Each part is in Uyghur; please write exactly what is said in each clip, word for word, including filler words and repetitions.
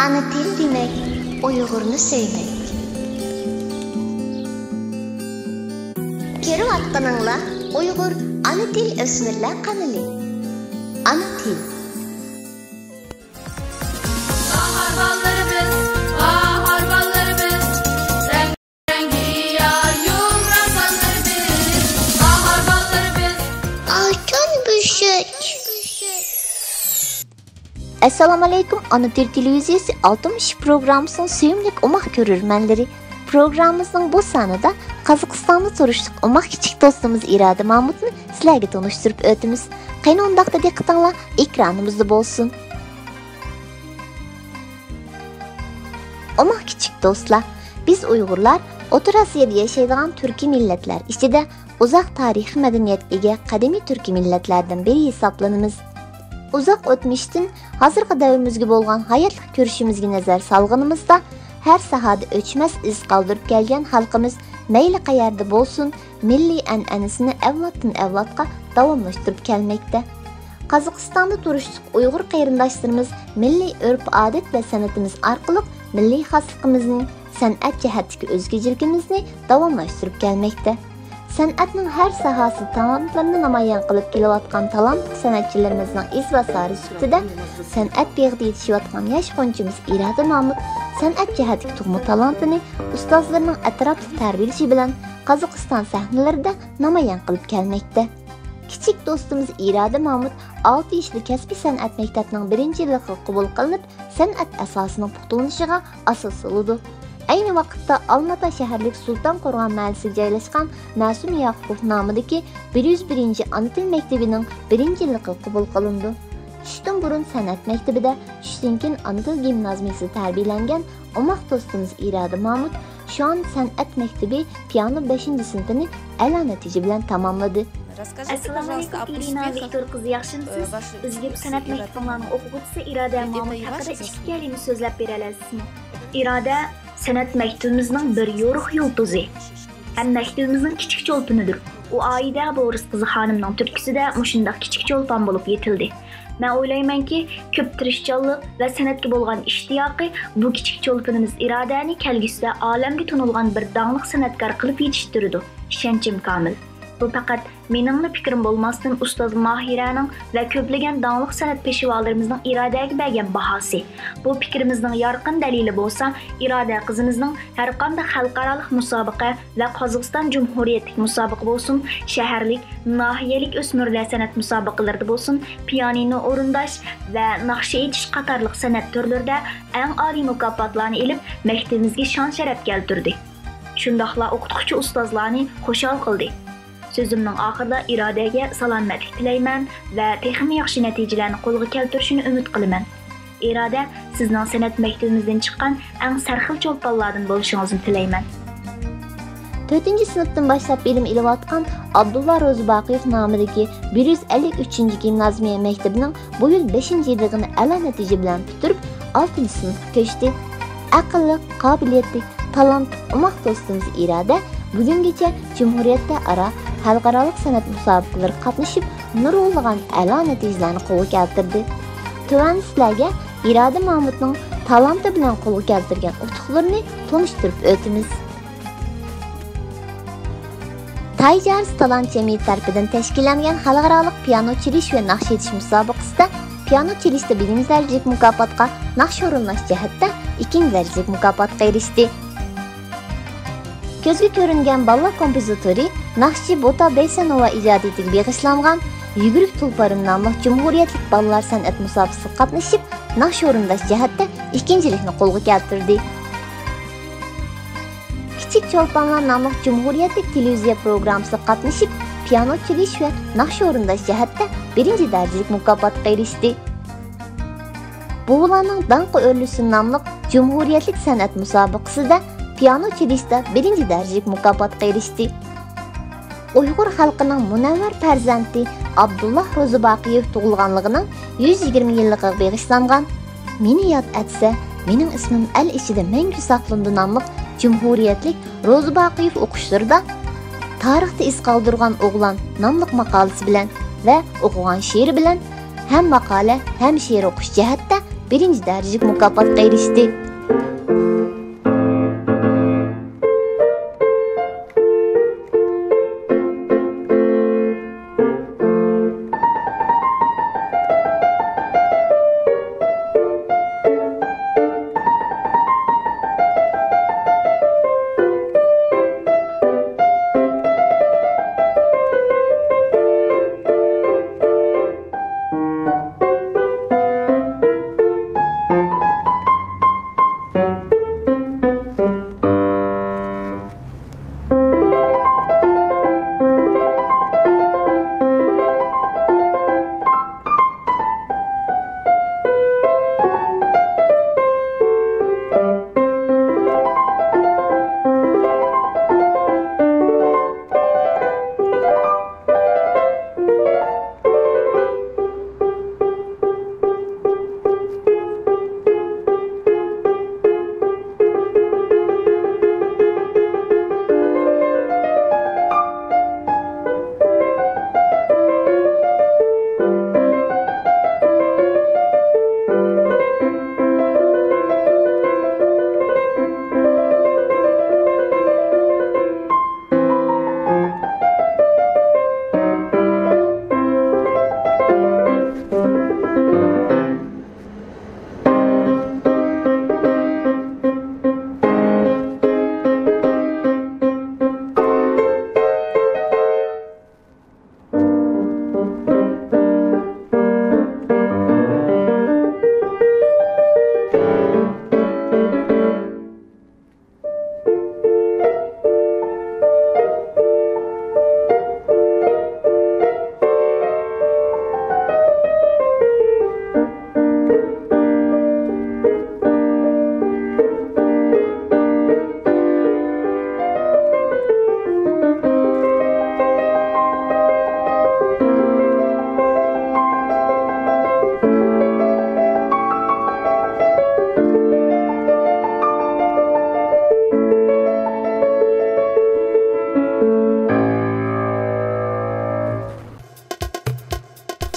ئانا تىل دېمەك، ئۇيغۇرنى سۆيمەك. كۆرۈۋاتقىنىڭلار ئۇيغۇر ئانا تىل ئۆسمۈرلەر قانىلى. ئانا تىل. باھار باللىرىمىز، باھار باللىرىمىز، رەڭگىيار يۇمران باللىرىمىز، باھار باللىرىمىز. ئالتۇن بۆشۈك. ئەسسالامۇئەلەيكۇم، ئانا تىل تېلېۋىزىيىسى ئالتۇن بۆشۈك پروگراممىسىنىڭ سۆيۈملۈك ئوماق كۆرۈرمەنلىرى. پروگراممىمىزنىڭ بۇ سانىدا قازاقىستاندا تۇرۇشلۇق ئوماق كىچىك دوستىمىز ئىرادە مامۇتنى سىلەرگە تونۇشتۇرۇپ ئۆتىمىز. قېنى ئۇنداقتا دىققىتىڭلار ئېكرانىمىزدا بولسۇن. ئوماق كىچىك دوستلار، بىز ئۇيغۇرلار ئوتتۇرا ئاسىيادا ياشايدىغان تۈركىي مىللەتلەر ئىچىدە ئۇزاق تارىخىي مەدەنىيەتكە ئىگە قەدىمىي تۈركىي مىللەتلەردىن بىرى ھېسابلىنىمىز. ئۇزاق ئۆتمۈشتىن ھازىرقى دەۋرىمىزگە بولغان ھاياتلىق كۆرۈشىمىزگە نەزەر سالغىنىمىزدا، ھەر ساھەدە ئۆچمەس ئىز قالدۇرۇپ كەلگەن خەلقىمىز مەيلى قەيەردە بولسۇن، مىللىي ئەنئەنىسىنى ئەۋلادتىن ئەۋلادقا داۋاملاشتۇرۇپ كەلمەكتە. قازاقىستاندا تۇرۇشلۇق ئۇيغۇر قېرىنداشلىرىمىز مىللىي ئۆرپ-ئادەت ۋە سەنئىتىمىز ئارقىلىق مىللىي خاسلىقىمىزنى، سەنئەت جەھەتتىكى ئۆزگىچىلىكىمىزنى داۋاملاشتۇرۇپ كەلمەكتە. سەنئەتنىڭ ھەر ساھەسىدە تالانتلىرىنى نامايان قىلىپ كېلىۋاتقان تالانتلىق سەنئەتچىلىرىمىزنىڭ ئىزباسارى سۈپىتىدە، سەنئەت بېغىدا يېتىشىۋاتقان ياش غۇنچىمىز ئىرادە مامۇت سەنئەت جەھەتتىكى تۇغما تالانتىنى ئۇستازلىرىنىڭ ئەتراپلىق تەربىيەلىشى بىلەن قازاقىستان سەھنىلىرىدە نامايان قىلىپ كەلمەكتە. كىچىك دوستىمىز ئىرادە مامۇت ئالتە يېشىدا كەسپىي سەنئەت مەكتەپنىڭ بىرىنچى يىللىقىغا قوبۇل قىلىنىپ، سەنئەت ئاساسىنىڭ پۇختىلىنىشىغا ئاساس سولىدى. ئەينى ۋاقىتتا ئالماتا شەھەرلىك سۇلتان قورغان مەھەللىسىگە جايلاشقان مەسۇم ياقۇپوف نامىدىكى بىر يۈز بىرىنچى ئانا تىل مەكتىۋىنىڭ بىرىنچى يىللىقىغا قوبۇل قىلىندى. چۈشتىن بۇرۇن سەنئەت مەكتىۋىدە، چۈشتىن كېيىن ئانا تىل گىمنازىيىسىدا تەربىيەلەنگەن ئوماق دوستىمىز ئىرادە مامۇت شۇئان سەنئەت مەكتىۋى پىيانو بەشىنچى سىنىپىنى ئەلا نەتىجە بىلەن تاماملىدى. ئەسسالامۇئەلەيكۇم، ئىرىنا ۋىكتور قىزى، ياخشىمۇسىز؟ ئۆزگە سەنئەت مەكتىپىڭلارنىڭ ئوقۇغۇچىسى ئىرادە مامۇت ھەققىدە ئىككى كەلىمە سۆزلەپ بېرەلەيسىزمۇ؟ ئىرادە سەنئەت مەكتىپىمىزنىڭ بىر يورۇق يۇلتۇزى. ھەم مەكتىۋىمىزنىڭ كىچىك چولپىنىدۇر. ئۇ ئايدە بورىس قىزى خانىمنىڭ تۈرتكىسىدە مۇشۇنداق كىچىك چولپان بولۇپ يېتىلدى. مەن ئويلايمەنكى، كۆپ تىرىشچانلىق ۋە سەنئەتكە بولغان ئىشتىياقى بۇ كىچىك چولپىنىمىز ئىرادەنى كەلگۈسىدە ئالەمگە تونۇلغان بىر داڭلىق سەنئەتكار قىلىپ يېتىشتۈرىدۇ. ئىشەنچىم كامىل. بۇ پەقەت مېنىڭلا پىكرىم بولماستىن، ئۇستاز ماھىرەنىڭ ۋە كۆپلىگەن داڭلىق سەنئەت پېشۋالىرىمىزنىڭ ئىرادەگە بەرگەن باھاسى. بۇ پىكرىمىزنىڭ يارقىن دەلىلى بولسا، ئىرادە قىزىمىزنىڭ ھەرقانداق خەلقئارالىق مۇسابىقە ۋە قازاقىستان جۇمھۇرىيەتلىك مۇسابىقە بولسۇن، شەھەرلىك، ناھىيەلىك ئۆسمۈرلەر سەنئەت مۇسابىقىلىرىدا بولسۇن، پىيانىنو ئورۇنداش ۋە ناخشا ئېيتىش قاتارلىق سەنئەت تۈرلىرىدە ئەڭ ئالىي مۇكاپاتلارنى ئېلىپ، مەكتىۋىمىزگە شان-شەرەپ كەلتۈردى. شۇنداقلا ئوقۇتقۇچى ئۇستازلارنى خۇشال قىلدى. سۆزۈمنىڭ ئاخىرىدا ئىرادەگە سالامەتلىك تىلەيمەن ۋە تېخىمۇ ياخشى نەتىجىلەرنى قولغا كەلتۈرۈشىنى ئۈمىد قىلىمەن. ئىرادە، سىزنىڭ سەنئەت مەكتىۋىمىزدىن چىققان ئەڭ سەرخىل چولپانلاردىن بولۇشىڭىزنى تىلەيمەن. تۆتىنچى سىنىپتىن باشلاپ بىلىم ئېلىۋاتقان ئابدۇللا روزىباقىيېف نامىدىكى بىر يۈز ئەللىك ئۈچىنچى گىمنازىيە مەكتىپىنىڭ بۇ يىل بەشىنچى يىللىقىنى ئەلا نەتىجە بىلەن پۈتتۈرۈپ، ئالتىنچى سىنىپقا كۆچتى. ئەقىللىق، قابىلىيەتلىك، تالانتلىق ئوماق دوستىمىز ئىرادە بۈگۈنگىچە جۇمھۇرىيەتلەر ئارا خەلقئارالىق سەنئەت مۇسابىقىلىرىغا قاتنىشىپ، نۇرغۇنلىغان ئەلا نەتىجىلەرنى قولغا كەلتۈردى. تۆۋەندە سىلەرگە ئىرادە مامۇتنىڭ تالانتى بىلەن قولغا كەلتۈرگەن ئۇتۇقلىرىنى تونۇشتۇرۇپ ئۆتىمىز. تايجارس تالانت جەمئىيىتى تەرىپىدىن تەشكىللەنگەن خەلقئارالىق پىيانو چېلىش ۋە ناخشا ئېيتىش مۇسابىقىسىدە پىيانو چېلىشتا بىرىنچى دەرىجىلىك مۇكاپاتقا، ناخشا ئورۇنلاش جەھەتتە ئىككىنچى دەرىجىلىك مۇكاپاتقا ئېرىشتى. كۆزگە كۆرۈنگەن بالىلار كومپوزىتورى ناخشىچى بوتا بەيسەنوۋا ئىجادىيىتىگە بېغىشلانغان يۈگۈرۈك تۇلپارىم ناملىق جۇمھۇرىيەتلىك بالىلار سەنئەت مۇسابىقىسىگە قاتنىشىپ، ناخشا ئورۇنداش جەھەتتە ئىككىنچىلىكنى قولغا كەلتۈردى. كىچىك چولپانلار ناملىق جۇمھۇرىيەتلىك تېلېۋىزىيە پروگراممىسىغا قاتنىشىپ، پىيانو چېلىش ۋە ناخشا ئورۇنداش جەھەتتە بىرىنچى دەرىجىلىك مۇكاپاتقا ئېرىشتى. بوۋىلارنىڭ داڭقى ئۆرلىسۇن ناملىق جۇمھۇرىيەتلىك سەنئەت مۇسابىقىسىدە پىيانو چېلىشتا بىرىنچى دەرىجىلىك مۇكاپاتقا ئېرىشتى. ئۇيغۇر خەلقىنىڭ مۇنەۋۋەر پەرزەنتى ئابدۇللا روزىباقىيېۋ تۇغۇلغانلىقىنىڭ يۈز يىگىرمە يىللىقىغا بېغىشلانغان مېنى ياد ئەتسە، مېنىڭ ئىسمىم ئەل ئىچىدە مەڭگۈ ساقلىنىدۇ ناملىق جۇمھۇرىيەتلىك روزىباقىيېۋ ئوقۇشلىرىدا تارىختا ئىز قالدۇرغان ئوغلان ناملىق ماقالىسى بىلەن ۋە ئوقۇغان شېئىرى بىلەن ھەم ماقالە، ھەم شېئىر ئوقۇش جەھەتتە بىرىنچى دەرىجىلىك مۇكاپاتقا ئېرىشتى.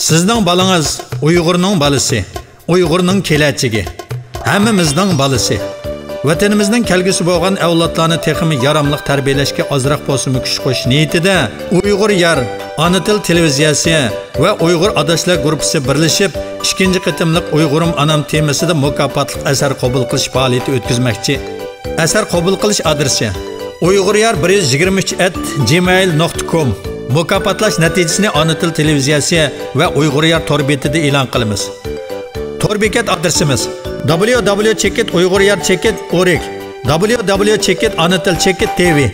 سىزنىڭ بالىڭىز ئۇيغۇرنىڭ بالىسى، ئۇيغۇرنىڭ كېلەچىكى، ھەممىمىزنىڭ بالىسى. ۋەتىنىمىزنىڭ كەلگۈسى بولغان ئەۋلادلارنى تېخىمۇ ياراملىق تەربىيەلەشكە ئازراق بولسىمۇ كۈچ قوشۇش نىيىتىدە ئۇيغۇر يار ئانا تىل تېلېۋىزىيەسى ۋە ئۇيغۇر ئاداشلار گۇرۇپپىسى بىرلىشىپ ئىككىنچى قېتىملىق ئۇيغۇرۇم ئانام تېمىسىدا مۇكاپاتلىق ئەسەر قوبۇل قىلىش پائالىيىتى ئۆتكۈزمەكچى. ئەسەر قوبۇل قىلىش ئادرېسى: ئۇيغۇر يار بىر يۈز يىگىرمە ئۈچ ئەت جىمېيل نۇقتا كوم. مۇكاپاتلاش نەتىجىسىنى ئانا تىل تېلېۋىزىيەسى ۋە ئۇيغۇر يار تور بېتىدە ئېلان قىلىمىز. تور بېكەت ئادرېسىمىز: دابليۇ دابليۇ چېكىت ئۇيغۇر يار چېكىت ئورگ، دابليۇ دابليۇ چېكىت ئانا تىل چېكىت تىۋى.